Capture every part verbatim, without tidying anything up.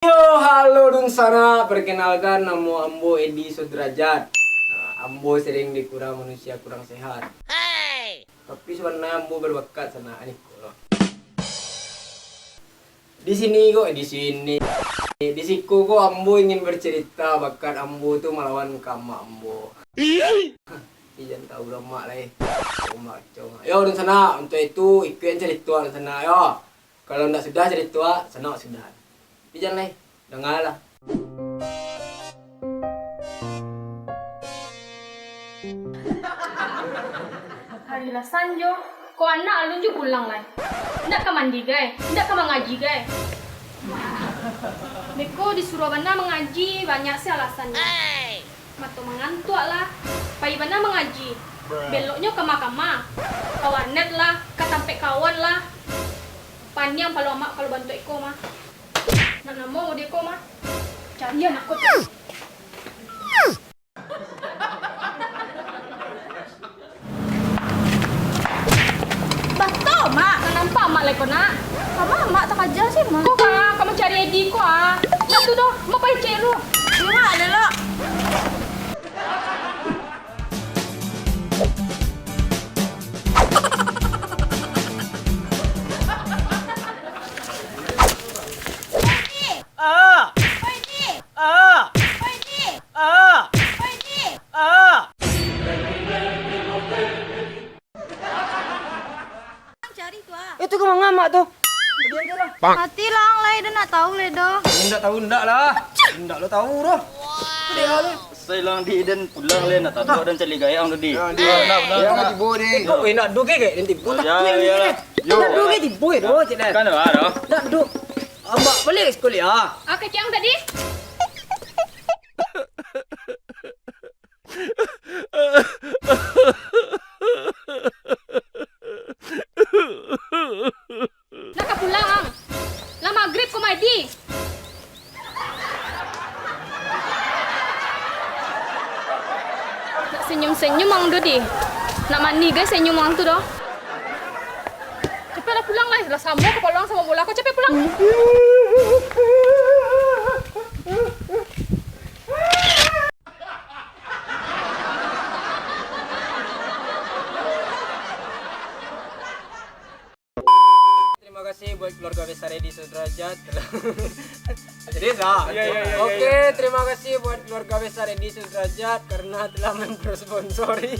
Yo, halo dunsanak, perkenalkan, namo ambo Edi Sudrajat. Nah, ambo sering dikira manusia kurang sehat. Tapi sabananyo ambo babakat sanak, iko lo. Di sini ko, di sini. Di siko ko ambo ingin bercerita bakat ambo tu malawan ka amak ambo. Ijan tahu lah mak lai. Omak, cong. Yo, dunsanak, untuak itu, ikuik carito dunsanak, yo. Kalau ndak sudah carito, sanak sudah. Ijan lai, dangalah. Hari lah sanjo, ko anak alun juo pulang lai. Ndak ka mandi gai, ndak ka mangaji gai. Beko disuruah bana mangaji, banyak se alasannyo. Mato mangantuak lah, pai bana mangaji. Beloknyo ka ma-ka ma, ka warnet lah, ka tampek kawan lah. Paniang palo amak kalau bantuak iko mah. Nak namo mode ko mah. Cari anak ko tu. Batua, Mak. Ka nampak Mak lai ko, Nak? Kama Mak takaja se, Mak? Ko ka, ka mancari Edi ko, ah. Nak tu doh, Mak pai cek lu. Iyo, Mak, ado lo. Ah! Ah! Ah! Ah! Itu ka manga amak tu? Mati lah ang lai, den ndak tahu lai doh. Indak tahu, indak lah. Indak lo tahu doh. Sai lang di den pulang lai, nak taduak den cari gaya ang tadi. Ya, dia. Ya, nak, nak. Kok indak duge ke, den tipu tak? Ya, ya. Yo. Indak duge tipu ya, doh, cek den. Kan lah, doh. Indak du. Amak balik sekolah. Ah, kecek ang tadi. Nak ka pulang ang. Lah magrib ko mah, Edi. Nak senyum-senyum ang tu, Di. Nak mandi gai senyum ang tu doh. Capek lah pulang lah. Lah samo kapalo ang samo bola ko. Capek pulang. Terima kasih buat keluarga besar Edi Sudrajat. Serius ah? Iya, iya, iya, iya. Oke, terima kasih buat keluarga besar Edi Sudrajat karena telah mempersponsori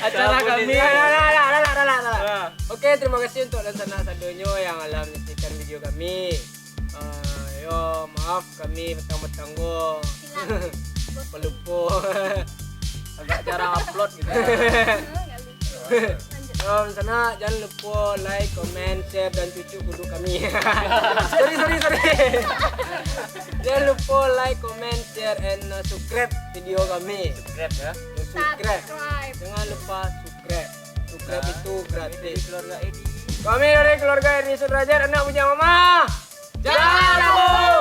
acara kami. Alah, alah, alah, alah, alah, alah. Ah. Oke, terima kasih untuk dunsanak sadonyo yang lah menyaksikan video kami. Ah, yo, maaf kami batang-batang ko. Silap. Palupo. Agak jarang upload gitu. Yo, dunsanak, jangan lupo like, comment, share, dan cucuk kuduk kami. Sorry, sorry, sorry. Jangan lupo like, comment, share, and, uh, subscribe video kami. Subscribe ya. Subscribe. Subscribe. Jangan lupa subscribe. Subscribe itu gratis. Kami dari keluarga Edi. Kami dari keluarga Edi Sudrajat, anak punya mama. Jangan lupa.